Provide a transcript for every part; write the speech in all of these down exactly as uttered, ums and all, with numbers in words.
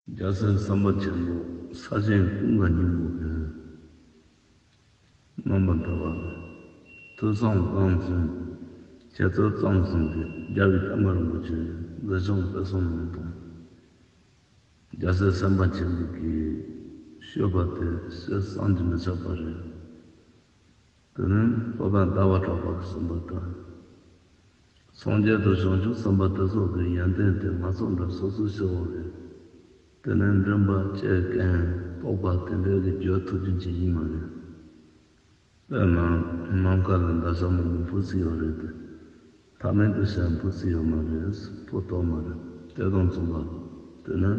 རྒྱལ་སྲས་སེམས་དཔའ་ཆེན་པོ་ས་ཆེན་ཀུན་དགའ་སྙིང་པོ་གིས་རྣམ་པར་དག་པ་ཐོས་བསམ་སྒོམ་གསུམ་བྱེད་རྩོལ་རྩོམ་གསུམ་གྱི་རྒྱལ་བའི་བསྟན་པ་རིན་པོ་ཆེ་མཛད་བྱང་དཔེ་གསུམ་ནང་དང་། རྒྱལ་སྲས་སེམས་དཔའ་ཆེན་པོ་གིས་ཤོད་པ་དེ་ཤོད་བསམ་གྱིས་མི་ཁྱབ་པ་རེད། དེ་ནས་སློབ་དཔོན་ཟླ་བ་གྲགས་པ་གིས་གསུངས་པ་ལྟར། སངས་རྒྱས་དང་བྱང་ཆུབ་སེམས་དཔའ་དེ་སོགས་ཀྱི་ཡོན་ཏན་དེ་ང་ཚོ་འདྲ་སོ་སོའི་སྤྱི་བོ་རེད། དེ་ནས་མགྲིན་པ་ལྕེ་རྐན་རྟོག་པ་དེ་འདྲ་གིས་བརྗོད་ཐུབ་རྒྱུ་ཅིག་ཡིན་མ་རེད། དཔེར་ན་ནམ་མཁའ་ལ་འདབ་ཆགས་མང་པོ་འཕུར་སྲིད་ཡོད་རེད་དེ། ཐ་མལ་དུ་བྱས་འཕུར་སྲིད་ཡོད་མ་རེད། འཕུར་ཐུབ་མ་རེད། དེ་དང་མཚུངས་པ་དེ་ནི།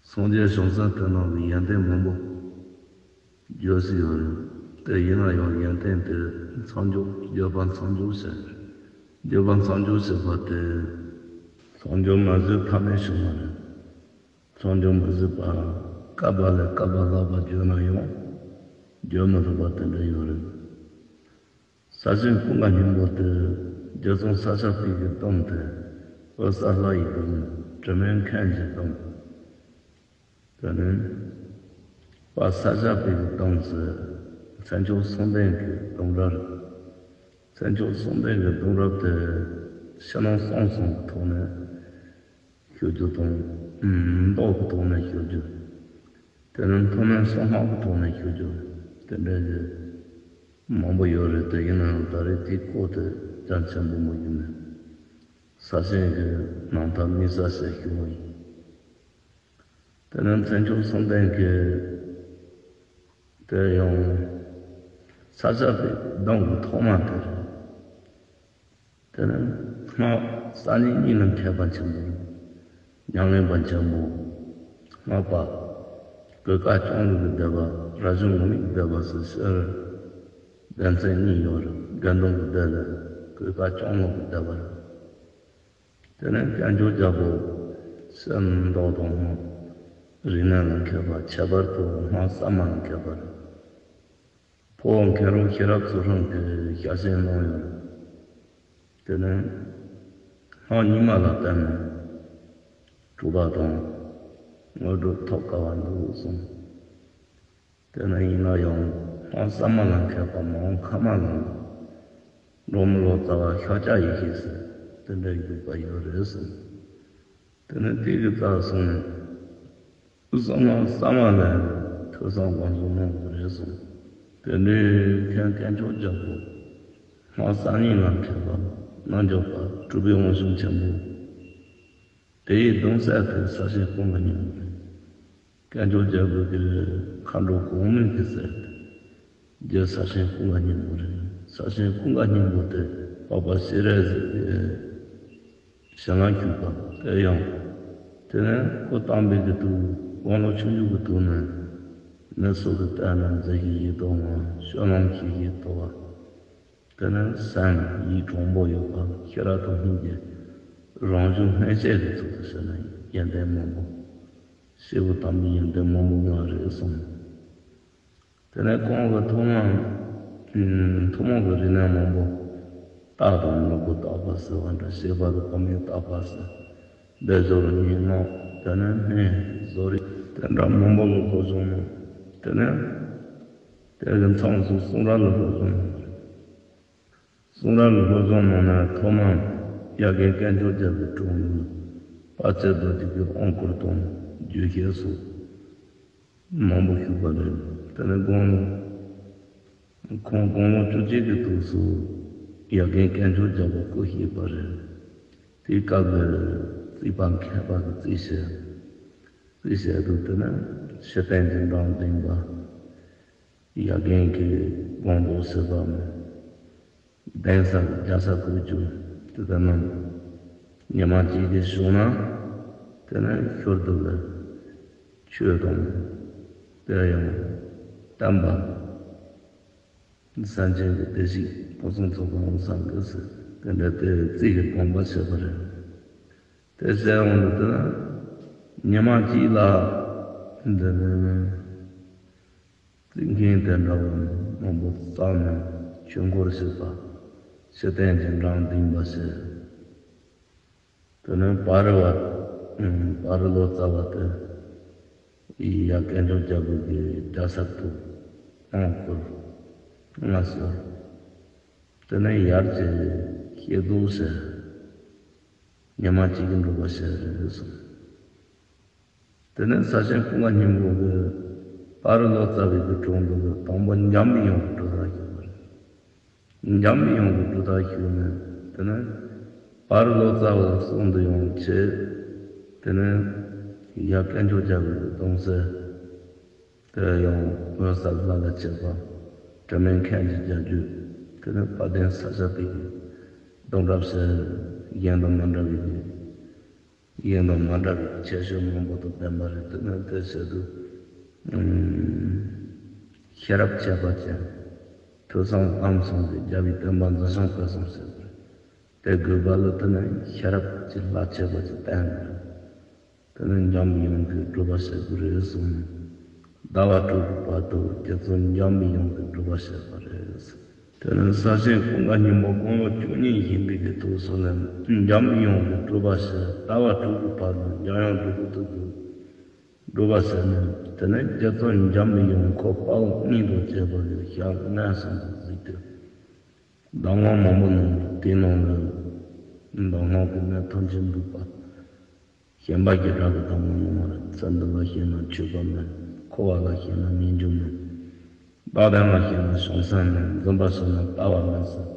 སངས་རྒྱས་བྱང་སེམས་དེ་རྣམས་ཀྱི་ཡོན་ཏན་མང་པོ་བརྗོད་སྲིད་ཡོད་རེད། དེ་ཡིན་ན་ཡང་ཡོན་ཏན་དེ་མཚམས་འཇོག་བརྗོད་པ་མཚམས་འཇོག་བྱས། བརྗོད་པ་མཚམས་འཇོག་བྱེད་པ་དེ་མཚམས་འཇོག་མ་བྱས་ཐབས་མེད་བྱུང་བ་རེད། མཚམས་འཇོག་མ་བྱས་པར་སྐབས་ལ་སྐབས་ལ་ལྷག་པར་བརྗོད་ན་ཡང་བརྗོད་མི་ཐུབ་པ་དེ་འདྲ་ཡོད་རེད། ས་ཆེན་ཀུན་དགའ་སྙིང་པོ་དེ་རྒྱ་མཚོ་ས་སྐྱ་པའི་གི་གདུང་དེ་འོད་གསལ་ལྷ་ཡི་གདུང་དྲི་མེད་མཁན་གྱི་གདུང་། དེ་ནས་དཔལ་ས་སྐྱ་པའི་གི་གདུང་ཟེར་མཚན་མཆོག་གསུམ་ལྡན་གྱི་གདུང་རབས་རེད། མཚན་མཆོག་གསུམ་ལྡན་གྱི་གདུང་རབས་དེ་ཕྱི་ནང་གསང་གསུམ་གྱི་ཐོག་ནས་ཞུ་རྒྱུ་དང་། མདོ་གི་ཐོག་ནས་ཞུ་རྒྱུ། དེ་ནས་མཐོ་དམན་གསང་སྔགས་ཀྱི་ཐོག་ནས་ཞུ་རྒྱུ། དེ་འདྲ་ཞིག་མང་པོ་ཡོད་རེད་དེ། ཡིན་ནའང་ད་རེས་དེའི་སྐོར་དེ་ཅང་ཆེན་པོ་མ་ཞུ་ནས། ས་ཆེན་གྱི་རྣམ་ཐར་དམིགས་བསལ་ཞིག་ཞུ་བ་ཡིན། དེ་ནས་མཚན་མཆོག་གསུམ་ལྡན་གྱི་དེ་ཡང་ས་སྐྱ་པའི་གདུང་གི་ཐོག་མ་དེ་རེད། དེ་ནི་སྔགས་གསར་རྙིང་གཉིས་ལ་མཁས་པ་ཆེན་པོ། ཉམས་ལེན་པ་ཆེན་པོ། སྔགས་པ། གོས་དཀར་སྐྱོང་ལུགས་ཀྱི་སྡེ་པ། རབ་བྱུང་ངུར་སྨྲིག་སྡེ་པ་ཟེར་ཕྱིར་སྡེ་ཚན་གཉིས་ཡོད་རེད། དགེ་འདུན་གྱི་སྡེ་ལ་གོས་དཀར་སྐྱོང་ལུགས་ཀྱི་སྡེ་པ་རེད། དེ་ནས་དཀོན་མཆོག་རྒྱལ་པོ་ཕྱིར་མདོ་དང་སྔགས་རིག་གནས་ལ་མཁས་པ། ཁྱད་པར་དུ་སྔགས་གསར་མ་ལ་མཁས་པ་རེད། ཕོ་བོ་མཁན་རབས་ཤེས་རབ་ཚུལ་ཁྲིམས་ཀྱི་ཞལ་ཆེམས་གནང་ཡོད། དེ་ནས་སྔགས་རྙིང་མ་ལ་བརྟེན་ནས་གྲུབ་པ་དང་དངོས་གྲུབ་ཐོབ་དཀའ་བ་འདུག་གསུངས། དེ་ནས་ཡིན་ན་ཡང་སྔགས་གསར་མ་ལ་མཁས་པ་མང་ཁ་མ་ལ་འབྲོག་མི་ལོ་ཙཱ་བ་ཤཱཀྱ་ཡེ་ཤེས་ཟེར་དེ་འདྲ་བཞུགས་པ་ཡོད་རེད་གསུངས། དེ་ནས་དེ་གི་རྩ་སོང་ནས། གསང་སྔགས་གསར་མ་ལ་ཐོས་བསམ་སྒོམ་གསུམ་གནང་དགོས་རེད་གསུངས། དེ་འདྲའི་མཁན་དཀོན་མཆོག་རྒྱལ་པོ། སྔགས་གསར་རྙིང་ལ་མཁས་པ། རྣལ་འབྱོར་པ། གྲུབ་པའི་དབང་ཕྱུག་ཆེན་པོ། དེ་ཡི་གདུང་སྲས་དེ་ས་ཆེན་ཀུན་དགའ་སྙིང་པོ་རེད། དཀོན་མཆོག་རྒྱལ་པོ་གི་མཁའ་འགྲོ་གོང་མའི་གི་སྲས་དེ། རྗེ་ས་ཆེན་ཀུན་དགའ་སྙིང་པོ་རེད། ས་ཆེན་ཀུན་དགའ་སྙིང་པོ་དེ་འཕགས་པ་སྤྱན་རས་གཟིགས་ཀྱི་ཞལ་ལུང་བཞུགས་པ་དེ་ཡང་། དེ་ནས་སྐུ་བལྟམས་པའི་གི་དུས་དགུང་ལོ་ཆུང་ཆུང་གི་དུས་ནས་མི་སུ་གིས་བལྟས་ན་མཛེས་ཤིང་ཡིད་དུ་འོང་བ། སྤྱོད་ལམ་ཞི་ཞིང་དུལ་བ། དེ་ནས་སེམས་ཡིད་དྲང་པོ་ཡོད་པ། ཤེས་རབ་དང་སྙིང་རྗེ་རང་བྱུང་སྣང་མཆེད་ཀྱི་ཚུལ་དུ་བྱས་ན་ཡོན་ཏན་མང་པོ། སྐྱེས་བུ་དམ་པའི་ཡོན་ཏན་མང་པོ་མངའ་རེད་གསུངས། དེ་ནས་ཁོང་གི་ཐུན་མོང་། ཐུན་མོང་གི་རིག་གནས་མང་པོ། རྟགས་དང་ནོར་བུ་བརྟག་པ་ཟེར་བ་འདྲ། བྱེད་པ་དང་གོ་མིན་བརྟག་པ་ཟེར། བཟླས་བརྗོད་ལ་སྙན་ངག་དེ་ནས་སྨན་བཟོ་རིག་དེ་འདྲ་མང་པོ་ལ་སློབ་སྦྱོང་གནང་། དེ་ནས་དེ་གི་མཚམས་སུ་གསུང་རབ་ལ་སློབ་སྦྱོང་གནང་། གསུང་རབ་ལ་སློབ་སྦྱོང་གནང་ནས་ཐོག་མར་ཡ་རྒན་དཀོན་མཆོག་རྒྱལ་པོའི་དྲུང་དུ་དཔལ་བརྩེགས་རྡོ་རྗེ་གི་དབང་བསྐུར་དང་རྒྱུད་བཤད་སོགས་མང་པོ་ཞུས་པ་རེད། དེ་ནས་དགུང་ལོ། ཁོང་དགུང་ལོ་བཅུ་གཅིག་གི་དུས་སུ་ཡ་རྒན་དཀོན་མཆོག་རྒྱལ་པོ་སྐུ་གཤེགས་པ་རེད། དེའི་སྐབས་ལ་རྩིས་པ་མཁས་པ་གིས་རྩིས་བྱས། རྩིས་བྱས་དུས་དེ་ནས་ཤེར་ཕྱིན་གྱི་འགྲམ་བདེན་པ། ཡ་རྒན་གྱི་དགོངས་རྫོགས་ཟེར་བ་མེད། གདན་ས་གི་རྒྱལ་ས་བཀོད་རྒྱུ་དེ་ལྟར་རྣམས་ཉི་མ་གཅིག་གི་གཞུག་ན། དེ་ནས་ཤུལ་དུ་ལ་ཆོས་དང་དེ་ཡང་བསྟན་པ། སེམས་ཅན་གྱི་བདེ་སྐྱིད་ཕུན་སུམ་ཚོགས་པ་འོང་ས་འདུག་ཟེར་དེ་འདྲ་དེ་རྩིས་ཀྱི་དགོངས་པ་བཞེས་པ་རེད། དེ་བཞེས་འོང་དུས་དེ་ན་ཉི་མ་གཅིག་ལ་འདི་ནི་རྩིས་མཁན་དེ་འདྲ་བ་མང་པོ་བསགས་ནས་ཆོས་འཁོར་ཞེས་པ་ཤེར་ཕྱིན་གྱི་འགྲམ་བདེན་པ་བྱས། དེ་ནས་བར་བར་ ཨུམ། བར་ལོ་ཙཱ་བ་དེ་ཡ་སྐད་འཕྲོག་རྒྱལ་པོ་གི་རྒྱལ་སར་དུ་དབང་བསྐུར། མངའ་གསོལ། དེ་ནས་ཡར་གྱི་ཤེས་རྫོགས་ཟེར། ཉི་མ་གཅིག་གི་འགྲུབ་པ་ཟེར་གསུངས། དེ་ནས་ས་ཆེན་ཀུན་དགའ་སྙིང་པོ་གིས་བར་ལོ་ཙཱ་བའི་གི་དྲུང་དུ་དང་པོ་འཇམ་པའི་དབྱངས་ཀྱི་གྲུབ་རྟགས་ཞུས་པ་རེད། འཇམ་པའི་དབྱངས་ཀྱི་གྲུབ་རྟགས་ཞུས་ནས་དེ་ནས་བར་ལོ་ཙཱ་བ་གསུང་དུ་ཡོང་ཆེད། དེ་ནས་ཡ་སྐད་འཕྲོག་རྒྱལ་པོའི་གི་གདུང་སྲས། དེ་ཡང་འོད་གསལ་ལྷ་ལ་བཅས་པ། དྲི་མེད་མཁན་གྱི་རྒྱལ་བརྒྱུད། དེ་ནས་དཔལ་ལྡན་ས་སྐྱ་པའི་གདུང་རབས་སུ་གཞན་དང་མ་འདྲ་བའི་གཞན་དང་མ་འདྲ་བའི་ཁྱད་ཆོས་མང་པོ་དང་ལྡན་པ་རེད། དེ་ནས་དེ་བྱེད་དུས་ཤེས་རབ་འཆད་པ་ཅན། ཐོས་བསམ་སྒོམ་གསུམ་གྱི་རྒྱལ་བའི་བསྟན་པ་འཛིན་སྐྱོང་སྤེལ་གསུམ་བྱེད་པ་རེད། དེ་དགོས་པ་ལ་བརྟེན་ནས་ཤེས་རབ་ཀྱི་ལྷ་བྱེད་པ་ཅིག་བསྟན་པ་རེད། དེ་ནས་འཇམ་པའི་དབྱངས་ཀྱི་སྒྲུབ་པ་བྱེད་དགོས་རེད་གསུངས་ནས། ཟླ་བ་དྲུག་གི་བར་དུ་རྗེ་བཙུན་འཇམ་པའི་དབྱངས་ཀྱི་སྒྲུབ་པ་བྱེད་པ་རེད། དེ་ནས་ས་ཆེན་ཀུན་དགའ་སྙིང་པོ་དགུང་ལོ་བཅུ་གཉིས་ཡིན་པའི་གི་དུས་སུ་ལ་འཇམ་པའི་དབྱངས་ཀྱི་སྒྲུབ་པ་བྱེད། ཟླ་བ་དྲུག་གི་བར་དུ་འཇམ་དབྱངས་སྒྲུབ་པ་དུ་དགོས། སྒྲུབ་པ་བྱས་ནས་དེ་ནས་རྗེ་བཙུན་འཇམ་པའི་དབྱངས་ཁོ་དཔའ་བོ་གཉིས་དང་བཅས་པ་ལ་ཞལ་སྔ་སོང་དུ་གཟིགས་ཏེ། གདམས་ངག་མང་པོ་གནང་བ་དེའི་ནང་ལ་གདམས་ངག་གི་གནད་ཐམས་ཅད་འདུས་པ། ཞེན་པ་བརྒྱད་དག་གི་གདམས་ངག་གནང་བ་རེད། ཚེ་འདི་ལ་ཞེན་ན་ཆོས་པ་མེད། འཁོར་བ་ལ་ཞེན་ན་སྙན་བརྒྱུད་མེད། བདག་དོན་ལ་ཞེན་ན་བྱང་སེམས་མེད། འཛིན་པ་ཞེན་ན་ལྟ་བ་མེད་ཟེར།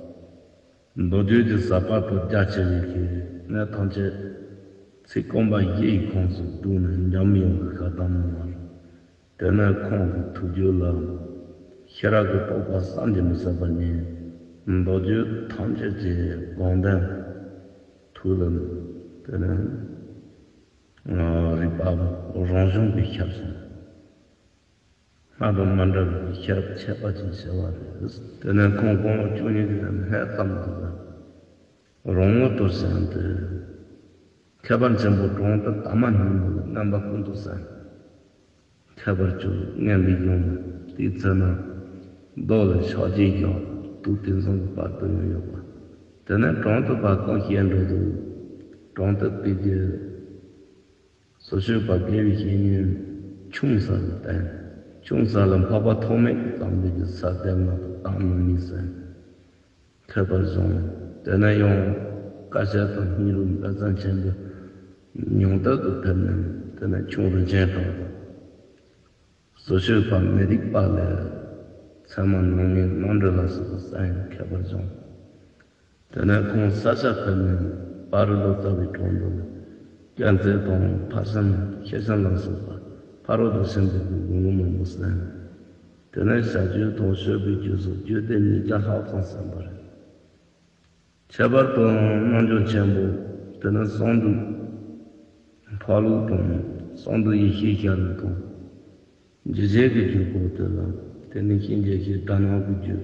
མདོ་རྒྱུད་ཀྱི་ཟབ་པ་དང་རྒྱ་ཆེ་བའི་གི་གནད་ཐམས་ཅད་ཚིག་རྐང་པ་བཞི་ཡི་ཁོངས་སུ་བསྡུས་ནས་འཇམ་དབྱངས་ཀྱི་བཀའ་གདམས་གནང་བ་རེད། དེ་ནས་ཁོང་གི་ཐུགས་རྒྱུད་ལ་ཤེས་རབ་ཀྱི་རྟོགས་པ་བསམ་གྱིས་མི་ཁྱབ་པ་རྙེད། མདོ་རྒྱུད་ཐམས་ཅད་ཀྱི་དགོངས་དོན་ཐུགས་ལ་དེ་ནས་རིག་པ་རང་བྱུང་གིས་ཁྱབ་ཅིང་། སྔར་དང་མ་འདྲ་བའི་ཤེས་རབ་འཆད་པ་ཅིག་བྱས་པ་རེད། དེ་ནས་ཁོང་དགུང་ལོ་བཅུ་གཉིས་ཀྱི་སྨད་ཙམ་དུ་རང་ངོ་དུ་བྱུང་སྟེ། ཁྱད་པར་ཆེན་པོ་གྲོང་དུ་དར་མ་སྙིང་པོ་ལ་རྔན་པ་ཀུན་ཏུ་བསྲང་། ཁྱད་པར་ཅུང་རྔན་པའི་གཞུང་ལ་དེའི་ཚེ་ན་རྡོ་ལ་ཕྱག་རྗེས་བཞག་དུས་དེང་སང་གི་བར་དུ་ཡང་ཡོད་པ། དེ་ནས་གྲོང་དུ་བ་གང་བཤད་འགྲོ་དུས་གྲོང་དུ་དེ་གི་སོ་སོའི་བ་དགེ་བའི་བཤེས་གཉེན་ཆུང་ས་ལ་བསྟེན། ཆུང་ས་ལ་འཕགས་པ་ཐོགས་མེད་ཀྱིས་བརྩམས་པའི་གི་ས་སྡེ་ལྔ་དང་གཏམ་རྣམ་གཉིས་གསན། མཁས་པར་བྱུང་། དེ་ནས་ཡང་བཀའ་བཤད་དང་སྙིང་རུས་དཔེ་མཚོན་ཆེན་པོའི་མྱོང་སྟོབས་དང་ཕེབས་ནས་དེ་ནས་ཁྱུང་རིན་ཆེན་གྲགས་དང་། སོ་སོའི་བ་མི་རིག་པ་ལས་ཚད་མ་སྣང་བརྙན་རྣམ་འགྲེལ་ལ་སོགས་པ་གསན། མཁས་པར་བྱུང་། དེ་ནས་ཁོང་ས་སྐྱ་ཕེབས་ནས་བར་ལོ་ཙཱ་བའི་དྲུང་དུ་སྐྱབས་རྗེ་དང་ཕར་ཕྱིན་ཤེར་ཕྱིན་ལ་སོགས་པ་ཕ་རོལ་ཏུ་ཕྱིན་པའི་གི་ལུང་མང་པོ་གསན། དེ་ནས་བྱ་རྒྱུད་དང་སྤྱོད་པའི་རྒྱུད་སོགས་རྒྱུད་སྡེ་ཉིས་བརྒྱ་ལྷག་ཙམ་གསན་པ་རེད། ཁྱད་པར་དུ་རྣལ་འབྱོར་ཆེན་པོ་དེ་ནི་གསང་འདུས་འཕགས་ལུགས་དང་གསང་འདུས་ཡེ་ཤེས་ཤར་ལུགས་དང་། འཇིགས་བྱེད་ཀྱི་རྒྱུད་པོ་དེ་ལ་དེ་ནི་ཤེས་འཇིགས་བྱེད་དགྲ་ནག་གི་རྒྱུད།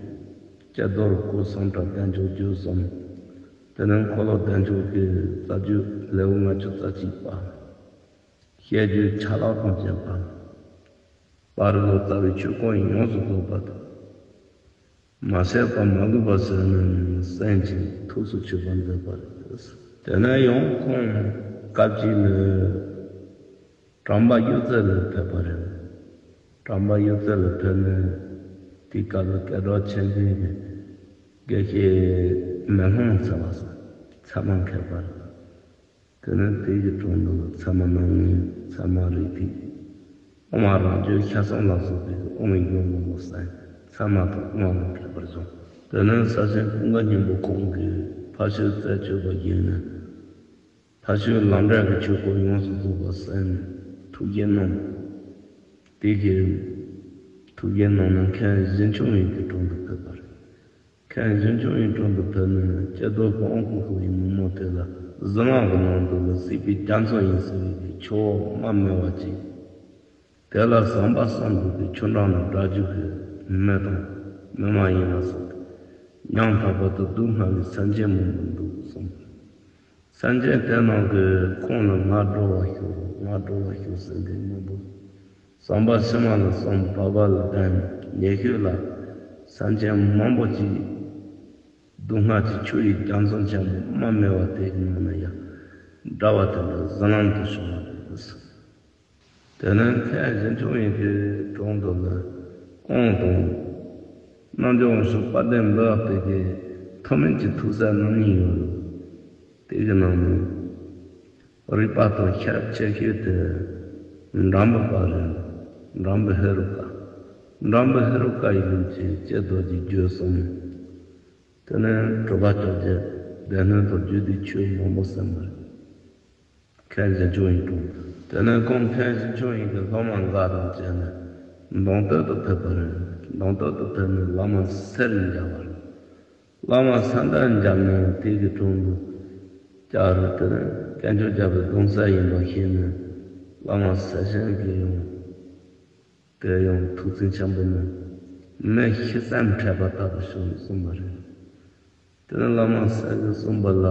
ཀྱེ་རྡོར་སྐུ་གསུམ་གྲགས་བདེ་མཆོག་རྒྱུད་གསུམ། དེ་ནི་འཁོར་ལོ་བདེ་མཆོག་གི་རྩ་རྒྱུད་ལེའུ་ལྔ་བཅུ་རྩ་གཅིག་པ། བཤད་རྒྱུད་ཆ་ལག་དང་བཅས་པ། བར་ལོ་ཙཱ་བའི་ཆོས་སྐོར་ཡོངས་སུ་རྫོགས་པ་དང་། མ་ཟད་པ་མ་ལུས་པ་ཟེར་ནས་གསན་ཅིང་ཐུགས་སུ་ཆུད་པར་མཛད་པ་རེད། དེ་ནས་ཡང་ཁོང་སྐབས་གཅིག་ལ་བྲམ་པ་གཡུ་རྩེ་ལ་ཕེབས་པ་རེད། བྲམ་པ་གཡུ་རྩེ་ལ་ཕེབས་ནས་དེའི་སྐབས་ལ་སྐད་གྲགས་ཆེན་པོའི་དགེ་བཤེས་མེ་ལྷུང་ཟེར་བ་སོགས་ཚད་མ་མཁས་པ་རེད། དེ་ནས་དེ་ཡི་དྲུང་དུ་ཚད་མ་སྣང་བརྙན། ཚད་མ་རིགས་ཐིགས། དབུ་མ་རང་རྒྱུད་ཤ་ཚང་ལ་སོགས་པའི་དབུ་མའི་ཡོན་མང་པོ་གསན། ཚད་མ་དང་དབུ་མ་ལ་མཁས་པར་བྱུང་། དེ་ནས་ས་ཆེན་ཀུན་དགའ་སྙིང་པོ་ཁོང་གིས་ཕ་ཤུལ་རྩད་གཅོད་པ་བརྒྱུད་ནས་ཕ་ཤུལ་ལམ་འབྲས་ཀྱི་ཆོས་སྐོར་ཡོངས་སུ་རྫོགས་པ་གསན་ནས་ཐུགས་བསྐྱེད་གནང་། དེ་གིས་ཐུགས་བསྐྱེད་གནང་ནས་མཁན་གཞི་འཁྱོངས་ཡུལ་གྱི་དྲུང་དུ་ཕེབས་པ་རེད། མཁན་གཞི་འཁྱོངས་ཡུལ་དྲུང་དུ་ཕེབས་ནས་ཀྱེ་རྡོར་དབང་བསྐུར་ཤོག་ཡི་མི་མོ་དེ་ལ་གཟི་ལིང་གི་ནང་དུ་ལ་སྲིད་པའི་རྒྱ་མཚོ་ཡིན་ཟེར་བའི་གི་ཆུ་བོ་མ་སྨེ་བ་ཅིག་དེ་ལ་ཟམ་པ་གསུམ་འདུས་པའི་ཆུ་འགྲམ་ན་སྒྲ་བསྒྱུར་གྱི་མི་དང་མི་མ་ཡིན་ལ་སོགས་ཏེ་ཉམ་ཐག་པ་དང་སྡུག་བསྔལ་བའི་སེམས་ཅན་མང་པོ་འདུག་གསུངས། སེམས་ཅན་དེ་རྣམས་ཀྱིས་ཁོང་ལ་ང་སྒྲོལ་བར་ཤོག་ང་སྒྲོལ་བར་ཤོག་ཟེར་མཁན་མང་པོ། ཟམ་པ་ཕྱི་མ་ལ་སོགས་པ་བ་ལ་ལྡན་ཉེ་ཤོས་ལ་སེམས་ཅན་མང་པོ་ཅིག་སྡུག་བསྔལ་གྱི་ཆུ་ཡི་རྒྱ་མཚོ་ཆེན་པོ་མ་སྨེ་བ་དེ་ཡི་ནང་ན་ཡང་ འདྲ་བ་དེ་འདྲ་གཟི་ལམ་དུ་བྱུང་བ་རེད། དེ་ནས་མཁན་གཞི་མཆོག་ཡིན་གྱི་དྲུང་དུ་ལ་ཁོང་དང་རྣལ་འབྱོར་དབང་ཕྱུག་དཔལ་ལྡན་འབུམ་པ་དེ་གའི་ཐུན་མིན་གྱི་ཐུགས་སྲས་རྣམ་གཉིས་ཡོད། དེ་གི་ནང་ནས་རིག་པ་དང་ཤེས་རབ་ཆེ་ཤོས་དེ་འགྲོ་འབུམ་པ་རེད། འགྲོ་འབུམ་ཧེ་རུ་ཀ། འགྲོ་འབུམ་ཧེ་རུ་ཀ་ཡི་ལུགས་ཀྱི་ལྕེ་རྡོ་རྗེ་རྒྱུད་གསུམ། དེ་ནས་གྲུབ་པ་བཅོ་བརྒྱད། སྡེ་སྣོད་དང་རྒྱུད་སྡེའི་ཆོས་མང་པོ་གསན་པ་རེད། མཁན་གཞི་མཆོག་ཡིན་དྲུང་དུ། དེ་ནས་ཁོང་མཁན་གཞི་མཆོག་ཡིན་གྱི་སློབ་མ་འགའ་དང་བཅས་ནས་གདན་སྟོད་དུ་ཕེབས་པ་རེད། གདན་སྟོད་དུ་ཕེབས་ནས་བླ་མ་གསེར་མཇལ་བ་རེད། བླ་མ་གསེར་མདའ་མཇལ་ནས་དེ་གི་དྲུང་དུ་བཅར་རེད། དེ་ནས་དཀོན་མཆོག་རྒྱལ་པོའི་གདུང་སྲས་ཡིན་པ་ཤེས་ནས་བླ་མ་གསལ་ཞིང་གི་ཡང་དེ་ཡང་ཐུགས་བརྩེ་ཆེན་པོ་ནས་མི་ཤི་བསམ་འཕྲད་པ་ལྟ་བུ་བྱུང་གསུངས་པ་རེད། དེ་ནས་བླ་མ་གསལ་གྱིས་གསུངས་པ་ལ།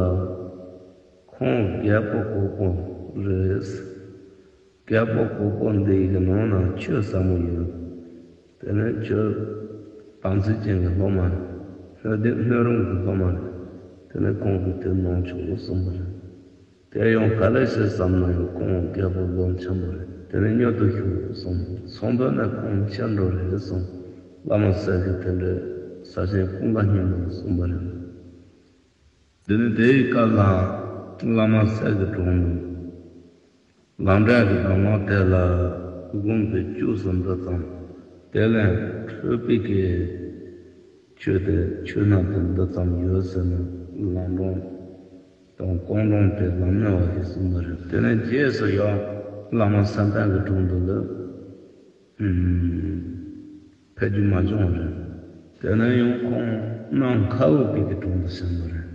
ཁོང་རྒད་པོ་གོག་པོ་རེད། རྒད་པོ་གོག་པོ་འདི་ཡི་ནང་ན་ཆོས་ཟབ་མོ་ཡོད། དེ་ནས་ཆོས་དམ་ཚིག་ཅན་གྱི་སློབ་མ་སྣོད་ལྡན་སྣོད་རུང་གི་སློབ་མ་རེད། དེ་ནས་ཁོང་གིས་དེ་གནང་ཆོག་གསུངས་པ་རེད། དེ་ཡང་ག་ལེ་ཤེས་བསམ་ན་ཡང་ཁོང་རྒད་པོ་ལོ་ཆེན་པོ་རེད། དེ་ནས་མྱུར་དུ་ཤོག་གསུངས། ཚོང་དཔོན་ནས་ཁོང་ཁྱེར་འགྲོ་རེད་གསུངས། བླ་མ་གསལ་གྱིས་དེ་འདྲའི་ས་ཆེན་ཀུན་དགའ་སྙིང་པོ་ལ་གསུངས་པ་རེད། དེ་ནས་དེའི་སྐབས་ལ་བླ་མ་གསལ་གྱི་དྲུང་དུ། ལམ་འབྲས་ཀྱི་གདམས་ངག་དེ་ལ་དགོངས་ཏེ་བཅུག་སུ་འདི་ཙམ། དེ་ལས་འཕྲོས་པའི་གི་ཆོས་དེ་ཆོས་རྣམས་དེ་འདི་ཙམ་ཡོད་ཟེར་ནས་ལམ་སྒྲོན་དང་སྐོང་སྒྲོན་དེ་ལམ་སྣེ་བ་ཞིག་གསུངས་པ་རེད། དེ་ནས་རྗེས་སུ་ཡང་བླ་མ་གསལ་བརྟན་གྱི་དྲུང་དུ་ལ། ཕེབས་རྒྱུ་མ་བྱུང་བ་རེད། དེ་ནས་ཡང་ཁོང་གནམ་ཁ་འུ་པའི་གི་དྲུང་དུ་ཕྱིན་པ་རེད།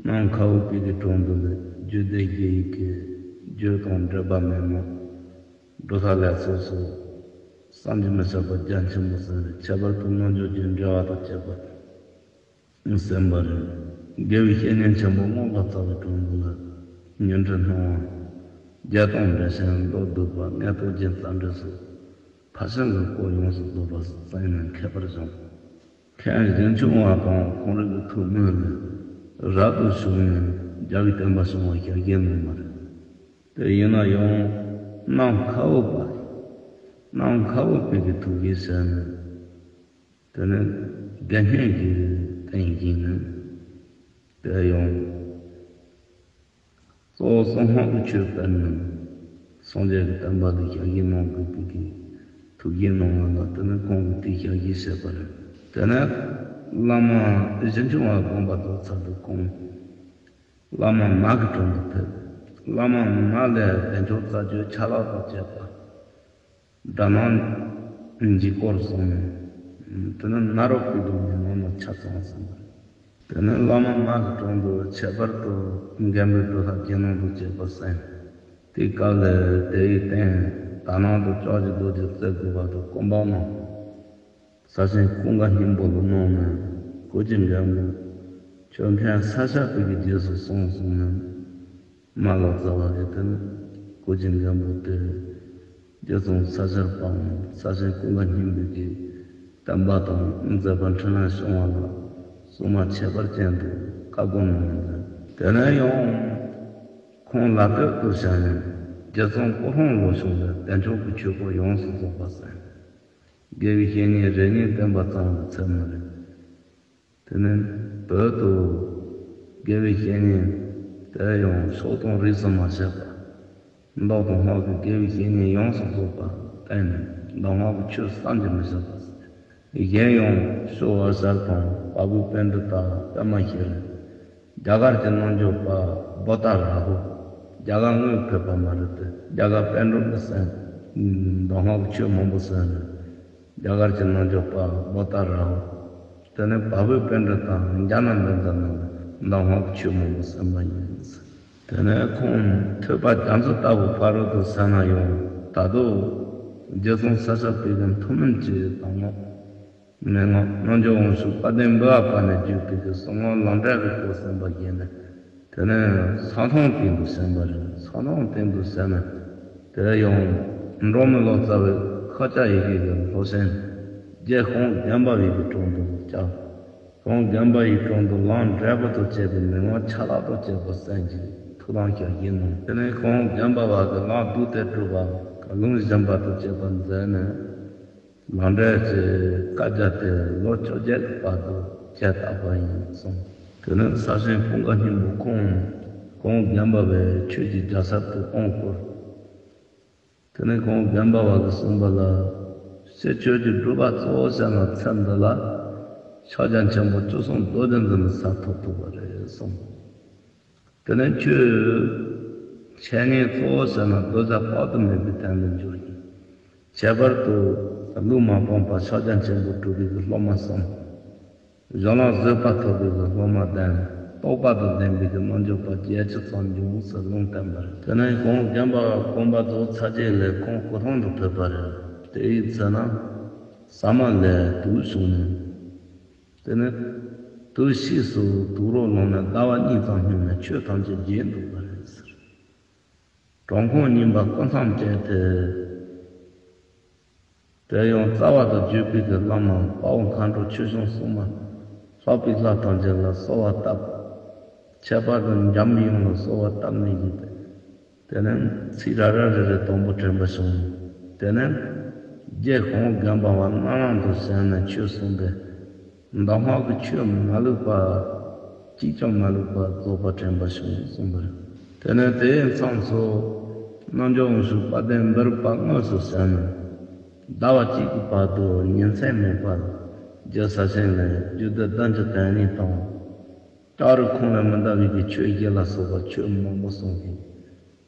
གནམ་ཁ་འུ་པའི་གི་དྲུང་དུ་ལ་རྒྱུད་སྡེ་བཞི་ཡི་གི་རྒྱུད་དང་འགྲེལ་པ་མན་ངག་གྲུབ་མཐའ་ལ་སོགས་སུ་བསམ་གྱིས་མི་ཁྱབ་པ་རྒྱ་ཆེན་པོ་གསན་རེད། ཁྱད་པར་དུ་རྣལ་འབྱོར་གྱི་འགྲེལ་པ་དང་བཅས་པ། གསན་པ་རེད། དགེ་བའི་བཤེས་གཉེན་ཆེན་པོ་རྔོག་པ་རྩ་བའི་དྲུང་དུ་ལ་ཉོན་སྒྲིབ་སྣང་བ། བརྒྱད་སྟོང་འགྲེལ་ཆེན་མདོ་སྡུད་པ་ལྔ་སྟོང་རྒྱན་རྩ་འགྲེལ་སོགས་ཕར་ཕྱིན་གྱི་སྐོར་ཡོངས་སུ་རྫོགས་པ་གསན་ནས་མཁས་པར་བྱུང་། མཁན་ཞིང་ཆུང་བ་དང་ཁོང་རང་གི་ཐུགས་སྨོན་ལས་རབ་ཏུ་བྱུང་ནས་རྒྱ་གི་བསྟན་པ་བྱུང་བ་ཞལ་བཞེས་གནང་བ་རེད། དེ་ཡིན་ན་ཡང་གནམ་ཁ་འུ་པ། གནམ་ཁ་འུ་པའི་གི་ཐུགས་ཀྱི་ཟེར་ནས། དེ་ནས་དགེ་བསྙེན་གྱི་རྟེན་བཞེངས་ནས། དེ་ཡང་གཙོ་བོ་གསང་སྔགས་ཀྱི་ཆོས་སྤེལ་ནས་སངས་རྒྱས་ཀྱི་བསྟན་པ་འདི་ཞལ་བཞེས་གནང་དགོས་པའི་གི་ཐུགས་བཞེད་གནང་བ་ལ། དེ་ནས་ཁོང་གིས་དེ་ཞལ་བཞེས་བྱས་པ་རེད། དེ་ནས་བླ་མ་ཞིང་ཆུང་བ་དགོངས་པ་རྫོགས་ཚར་དུས་ཁོང་བླ་མ་མ་གི་དྲུང་དུ་ཕེབས། བླ་མ་མ་ལས་བདེ་མཆོག་རྩ་རྒྱུད་ཆ་ལག་དང་བཅས་པ། དགྲ་ནག་འཇིགས་སྐོར་གསུངས་ནས། དེ་ནས་ནཱ་རོ་པའི་ལུགས་ཀྱི་ནང་ན་ཆ་ཚང་ཟིན་པ། དེ་ནས་བླ་མ་མ་གི་དྲུང་དུ་ཁྱད་པར་དུ་མགོན་པོའི་སྒྲུབ་ཐབས་རྒྱན་ནང་དུ་བཅས་པ་གསན། དེའི་སྐབས་ལ་དེ་ཡི་རྟེན་དག་སྣང་དང་ལྕགས་ཀྱི་རྡོ་རྗེ་རྩེ་དགུ་པ་དང་སྐུ་འབག་ནང་། ས་ཆེན་ཀུན་དགའ་སྙིང་པོ་ལ་གནང་ནས་གོ་ཆེན་མགོན་པོ་ཁྱོད་མཁན་ས་སྐྱ་པའི་གི་རྗེས་སུ་སོང་གསུངས་ནས། མ་ལོ་ཙཱ་བ་གིས་དེ་ནས་གོ་ཆེན་མགོན་པོ་དེ་རྗེ་ཙོང་ས་སྐྱར་སྤངས་ནས་ས་ཆེན་ཀུན་དགའ་སྙིང་པོའི་གི་བསྟན་པ་དང་མཛད་པ་འཕྲིན་ལས་བྱུང་བ་ལ་སྲུང་མ་ཁྱད་པར་ཅན་དུ་བཀའ་བསྒོ་གནང་ནས། དེ་ནས་ཡང་ཁོང་ལ་སྟོད་དུ་བྱོན་ནས་རྗེ་ཙོང་སྐུ་ལྷུང་ལོ་ཆུང་ལ་བདེ་མཆོག་གི་ཆོས་སྐོར་ཡོངས་སུ་རྫོགས་པ་གསན། དགེ་བའི་བཤེས་གཉེན་རེ་གཉིས་བསྟེན་པ་ཙམ་ལ་ཚད་མ་རེད། དེ་ནས་བོད་དུ་དགེ་བའི་བཤེས་གཉེན་དེ་ཡང་ཕྱོགས་དང་རིས་སུ་མ་ཆད་པ། མདོ་དང་སྔགས་ཀྱི་དགེ་བའི་བཤེས་གཉེན་ཡོངས་སུ་རྫོགས་པ་བསྟེན་ནས་མདོ་སྔགས་ཀྱི་ཆོས་བསམ་གྱིས་མི་ཁྱབ་པ། གཞན་ཡང་ཤོ་བ་ཤར་དང་བ་སྦུག་པཎྜི་ཏ་པདྨ་ཤྲཱི། རྒྱ་གར་གྱི་རྣལ་འབྱོར་པ་བོ་ཏ་རཱ་ཧུ། རྒྱ་གར་དངོས་ཕེབས་པ་མ་རེད་དེ། རྒྱ་གར་པཎ་གྲུབ་ཀྱི་སེམས། མདོ་སྔགས་ཀྱི་ཆོས་མང་པོ་གསན་རེད། རྒྱ་གར་གྱི་རྣལ་འབྱོར་པ་བོ་ཏ་རཱ་ཧུ། དེ་ནས་བ་སྦུག་པཎྜི་ཏ་འཇམ་དབྱངས་བསྟན་འཛིན་རྣམས་མདོ་སྔགས་ཀྱི་ཆོས་མང་པོ་གསན་པ་ཡིན། དེ་ནས་ཁོང་ཐོས་པ་རྒྱ་མཚོ་ལྟ་བུ་ཕ་རོལ་ཏུ་གསན་ན་ཡང་ད་དུང་རྗེ་ཙོང་ས་སྐྱ་པའི་གི་ཐུན་མིན་གྱི་གདམས་ངག་མན་ངག་རྣལ་འབྱོར་དབང་ཕྱུག་དཔལ་ལྡན་འབུམ་པ་ནས་བརྒྱུད་པའི་གི་གསང་སྔགས་ལམ་འབྲས་ཀྱི་སྐོར་གསན་པ་ཡིན་ནས། དེ་ནས་ས་ཐང་སྟེང་དུ་གསན་པ་རེད། ས་ཐང་སྟེང་དུ་གསན་ནས་དེ་ཡང་འབྲོག་མི་ལོ་ཙཱ་བའི་ཁ་ཆག་ཡི་གེ་གི་སློབ་ཚན་རྗེ་ཤོང་དགོན་པ་བའི་གི་དྲུང་དུ་བཅར། ཤོང་དགོན་པ་ཡི་དྲུང་དུ་ལམ་འབྲས་བུ་དང་བཅས་པའི་མན་ངག་ཆ་ལག་དང་བཅས་པ་གསན་ཅིང་ ཐུགས་དམ་བཞག་གི་ནོ། དེ་ནས་ཁོང་དགོན་པ་བ་གི་ལམ་བདུད་དེ་སྒྲུབ་པ་གང་ལུང་བཞིན་པ་དང་བཅས་པ་མཛད་ནས། ལམ་འབྲས་ཀྱི་བཀའ་རྒྱ་དེ་ལོ་བཅོ་བརྒྱད་ཀྱི་བར་དུ་བྱས་བཏབ་པ་ཡིན་གསུངས། དེ་ནས་ས་ཆེན་ཀུན་དགའ་སྙིང་པོ་ཁོང་ཁོང་དགོན་པ་བའི་ཆོས་ཀྱི་རྒྱལ་ཚབ་ཏུ་དབང་བསྐུར། དེ་ནས་ཁོང་དགོན་པ་བ་གིས་གསུངས་པ་ལ། སྤྱིར་ཆོས་ཀྱི་སྒྲུབ་པ་གཙོ་བོ་བྱས་ན་ཚེ་འདི་ལ་ཕྱག་རྒྱ་ཆེན་པོ་བཅུ་གསུམ་རྡོ་རྗེ་འཛིན་ལ་ས་ཐོབ་ཐུབ་པ་རེད་གསུངས། དེ་ནས་ཆོས་འཆད་ཉན་གཙོ་བོ་བྱས་ན་གདུལ་བྱ་དཔག་ཏུ་མེད་པའི་དོན་ལ་འགྱུར་ཞིང་། ཁྱད་པར་དུ་ལུས་མ་སྤངས་པར་ཕྱག་རྒྱ་ཆེན་པོ་སྒྲུབ་པའི་སློབ་མ་གསུམ། གཞན་ལ་བཟོད་པ་ཐོབ་པའི་སློབ་མ་བདུན། རྟོགས་པ་དང་ལྡན་པའི་རྣལ་འབྱོར་པ་བརྒྱད་ཅུ་ཙམ་འབྱུང་ཟེར་ལུང་བསྟན་པ་རེད། དེ་ནས་ཁོང་དགོན་པ་དགོན་པ་རྫོགས་ཚར་རྗེས་ལ་ཁོང་སྐུ་ཐང་དུ་ཕེབས་པ་རེད། དེ་ཡི་ཚེ་ན་ཟ་མ་ལས་དུག་བྱུང་ནས། དེ་ནས་དུག་ཤས་སུ་དུག་རོ་ལངས་ནས་ཟླ་བ་གཉིས་ཙམ་སྙུང་ནས་ཆོས་ཐམས་ཅད་བརྗེད་འདུག་པ་རེད་ཟེར། གྲོང་ཁོང་རྙིང་པ་སྐུ་མཚམས་བཅད་དེ། དེ་ཡང་རྩ་བ་དང་བརྒྱུད་པའི་གི་བླ་མ་དཔའ་བོ་མཁའ་འགྲོ་ཆོས་སྐྱོང་སྲུང་མ་ལྷག་པའི་ལྷ་ཐམས་ཅད་ལ་གསོལ་བ་བཏབ། ཁྱད་པར་དུ་འཇམ་པའི་དབྱངས་ལ་གསོལ་བ་བཏབ་ནས་བཞུགས་པས། དེ་ནས་ཚིག་ར་ར་རེ་རེ་དང་པོ་དྲན་པ་བྱུང་། དེ་ནས་རྗེ་ཁོང་དགོན་པ་བ་རྣམ་རང་དུ་བྱོན་ནས་ཆོས་གསུངས་པས། མདོ་སྔགས་ཀྱི་ཆོས་མ་ལུས་པ། གཅིག་ཀྱང་མ་ལུས་པ་རྫོགས་པ་དྲན་པ་བྱུང་གསུངས་པ་རེད། དེ་ནས་དེའི་མཚམས་སུ་རྣལ་འབྱོར་དབང་ཕྱུག་དཔལ་ལྡན་འབུམ་པ་དངོས་སུ་བྱོན་ནས། ཟླ་བ་གཅིག་གི་བར་དུ་ཉིན་མཚན་མེད་པར་རྒྱལ་ས་ཆེན་ལས་རྒྱུད་སྡེ་བདུན་ཅུ་དོན་གཉིས་དང་། ལྕགས་རི་ཁོང་ལས་མི་འདའ་བའི་གི་ཆོས་བཞི་ལ་སོགས་པ་ཆོས་མང་པོ་གསུངས་ཤིང་།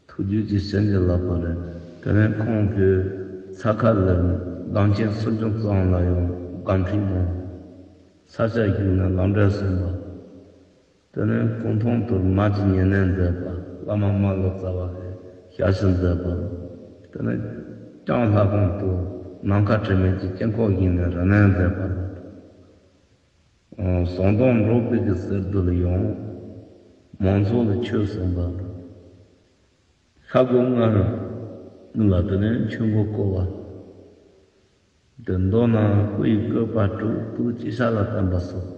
ཐུགས་རྒྱུད་ཀྱི་བྱིན་གྱིས་བརླབས་པ་རེད། དེ་ནས་ཁོང་གིས་ས་ཁ་ལ་གདངས་ཅན་སུམ་ཅུ་ཙམ་ལ་ཡང་དགའ་འཕྲིན་གནང་། ས་སྐྱ་བཞུགས་ནས་ལམ་འབྲས་གསུངས་པ། དེ་ནས་སྐུ་མཐོང་དུ་མ་གྱི་ཉེ་གནས་མཛད་པ། བླ་མ་རྨ་ལོ་ཙཱ་བ་གིས་ཞབས་ཕྱི་མཛད་པ། དེ་ནས་བྱང་ལྷ་ཁང་དུ་ནམ་མཁའ་དྲི་མེད་ཀྱི་དཀྱིལ་འཁོར་བཞེངས་ནས་རིམ་གནས་མཛད་པ། ཟངས་མདོག་འབྲོག་པའི་གི་གསེར་རྡོ་ལ་ཡང་མང་ཚོགས་ལ་ཆོས་གསུངས་པ། ཤར་སྒོ་ལྔ་རུ་ལ་དེ་ནས་ཆོས་འཁོར་བསྐོར་བ། དེ་མདོར་ན་སྐུ་ཡི་བཀོད་པ་དྲུག་ཏུ་ཅི་ཤར་ལ་བསྟན་པ་སོགས།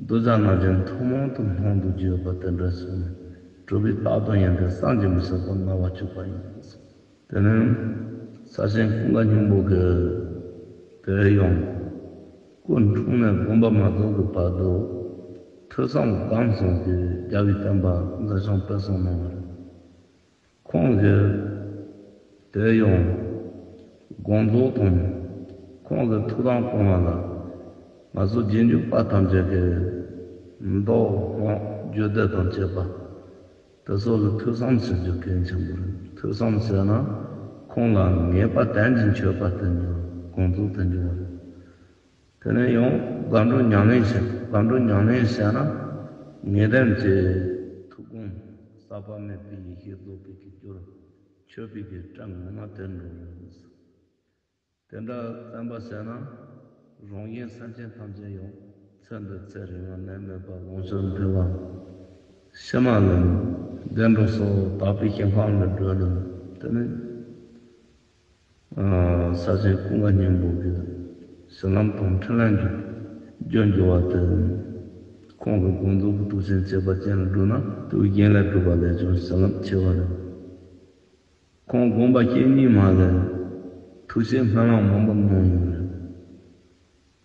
གདུལ་བྱ་རྣམས་ཀྱི་ཐུན་མོང་དུ་སྣང་དུ་བརྗོད་པ་དེ་འདྲ་བྱུང་ནས་གྲུབ་པའི་རྟགས་དང་ཡིན་ཏེ་བསམ་གྱིས་མི་ཁྱབ་པ་མངའ་བ་བྱུང་བ་ཡིན། དེ་ནས་ས་ཆེན་ཀུན་དགའ་སྙིང་པོ་གི་དེ་ཡང་སྐུ་འཁྲུངས་ནས་དགོངས་པ་མ་རྫོགས་ཀྱི་བར་དུ་ཐོས་བསམ་སྒོམ་གསུམ་གྱི་རྒྱལ་བའི་བསྟན་པ་འཛིན་སྐྱོང་སྤེལ་གསུམ་གནང་བ་རེད། ཁོང་གིས་དེ་ཡང་དགོངས་རྫོགས་དང་ཁོང་གི་ཐུགས་དམ་སྐོང་བ་ལ་ང་ཚོ་རྗེས་འཇུག་པ་ཐམས་ཅད་ཀྱིས་མདོ་སྔགས་རྒྱུད་སྡེ་དང་བཅས་པ་དེ་ཚོ་ལ་ཐོས་བསམ་བྱེད་རྒྱུ་གལ་ཆེན་པོ་རེད། ཐོས་བསམ་བྱས་ན་ཁོང་ལ་ངེས་པར་དོན་གྱི་མཆོད་པ་དེ་འབྱུང་དགོངས་རྫོགས་དེ་འབྱུང་བ་རེད། དེ་ནས་ཡང་སྒོམ་སྒྲུབ་ཉམས་ལེན་བྱེད། སྒོམ་སྒྲུབ་ཉམས་ལེན་བྱས་ན་ངེས་དོན་གྱི་ཐུགས་དགོངས་ཟག་པ་མེད་པའི་ཡེ་ཤེས་རྫོགས་པའི་གི་རྒྱུར་མཆོད་པའི་གི་སྒྲ་ངོ་མ་དེར་འགྲོ་རེད། དེ་འདྲ་བརྩོན་པ་བྱས་ན་རང་གཞན་སེམས་ཅན་ཐམས་ཅད་ཡང་ཚེ་འདི་ཚེ་རིང་བ་ནད་མེད་པ་ལོངས་སྤྱོད་འཕེལ་བ། ཕྱི་མ་ལ་བདེ་འགྲོ་སོགས་དག་པའི་ཞིང་ཁམས་ལ་བགྲོད་ལ། དེ་ནས་ས་ཆེན་ཀུན་དགའ་སྙིང་པོ་གི་གཞི་ལམ་དང་འཕྲིན་ལས་ཀྱི་རྒྱུར་འགྱུར་བ་དེ། ཁོང་གི་དགོངས་རྫོགས་ཀྱི་ཐུགས་ཆེན་བྱེད་པ་ཅན་ལ་བསྒྲུབས་ན་དུས་རྒྱུན་ལ་བསྒྲུབས་པ་ལས་ཀྱང་བྱིན་རླབས་ཆེ་བ་རེད། ཁོང་དགོངས་པ་བཤེས་གཉེན་མ་ལས་ཐུགས་བསྐྱེད་སྨོན་ལམ་མང་པོ་གནང་ཡོད་རེད།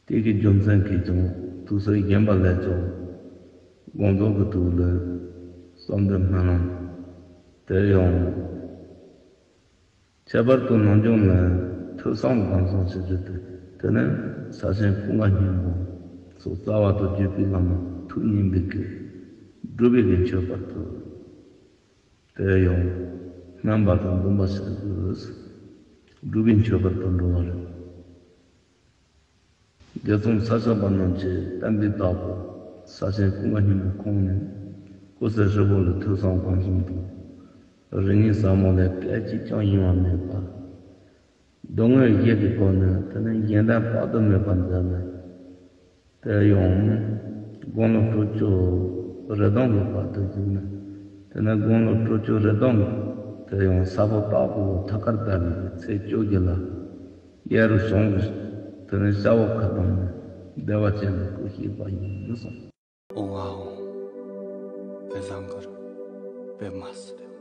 དེ་གི་རྒྱུ་མཚན་གྱིས་ཀྱང་དུས་ཚོད་རྒན་པ་ལས་ཀྱང་དགོངས་རྫོགས་ཀྱི་ཐུགས་ལ་བསམ་གཏན་སྨོན་ལམ་དེ་ཡང་། ཁྱད་པར་དུ་ནམ་རྒྱུན་ལ་ཐོས་བསམ་སྒོམ་གསུམ་བྱེད་རྒྱུ་དེ། དེ་ནས་ས་ཆེན་ཀུན་དགའ་སྙིང་པོ་སོགས་རྩ་བ་དང་བརྒྱུད་པའི་བླ་མ་ཐུགས་མཉེས་པའི་གི་སྒྲུབ་པའི་གི་མཆོད་པ་དེ། དེ་ཡང་སྨོན་པ་དང་འདུན་པ་བྱེད་དགོས། སྒྲུབ་པའི་མཆོད་པ་དེ་འགྲོ་བ་རེད། རྒྱལ་ཚོང་ས་སྐྱ་པ་རྣམས་ཀྱི་བསྟན་པའི་བདག་པོ་ས་ཆེན་ཀུན་དགའ་སྙིང་པོ་ཁོང་ནི་སྐུ་ཚེ་ཧྲིལ་པོ་ལ་ཐོས་བསམ་སྒོམ་གསུམ་དང་། རིག་གནས་ཟབ་མོ་ལས་སྐད་ཅིག་ཀྱང་ཡེངས་པ་མེད་པ། སྡུག་བསྔལ་བཞི་གི་སྒོ་ནས་དེ་ནས་གཞན་དོན་དཔག་ཏུ་མེད་པ་མཛད་ནས། དེ་ཡང་དགུང་ལོ་དྲུག་ཅུ་རེ་གདུང་གི་བར་དུ་བཞུགས་ནས། དེ་ནས་དགུང་ལོ་དྲུག་ཅུ་རེ་གདུང་དེ་ཡང་ས་ཕོ་སྟག་ཕོ་ཐ་སྐར་ཟླ་བའི་ཚེས་བཅོ་བརྒྱད་ལ་གཡས་རུ་བྱང་གི་དེ་ནས་ཤར་འོག་ཁ་གདང་ནས་བདེ་བ་ཅན་དུ་སྐུ་གཤེགས་པ་ཡིན་གསུངས། ཨོ་ཨའོ། བེ་བཟང་གར། པའི་མ་སི།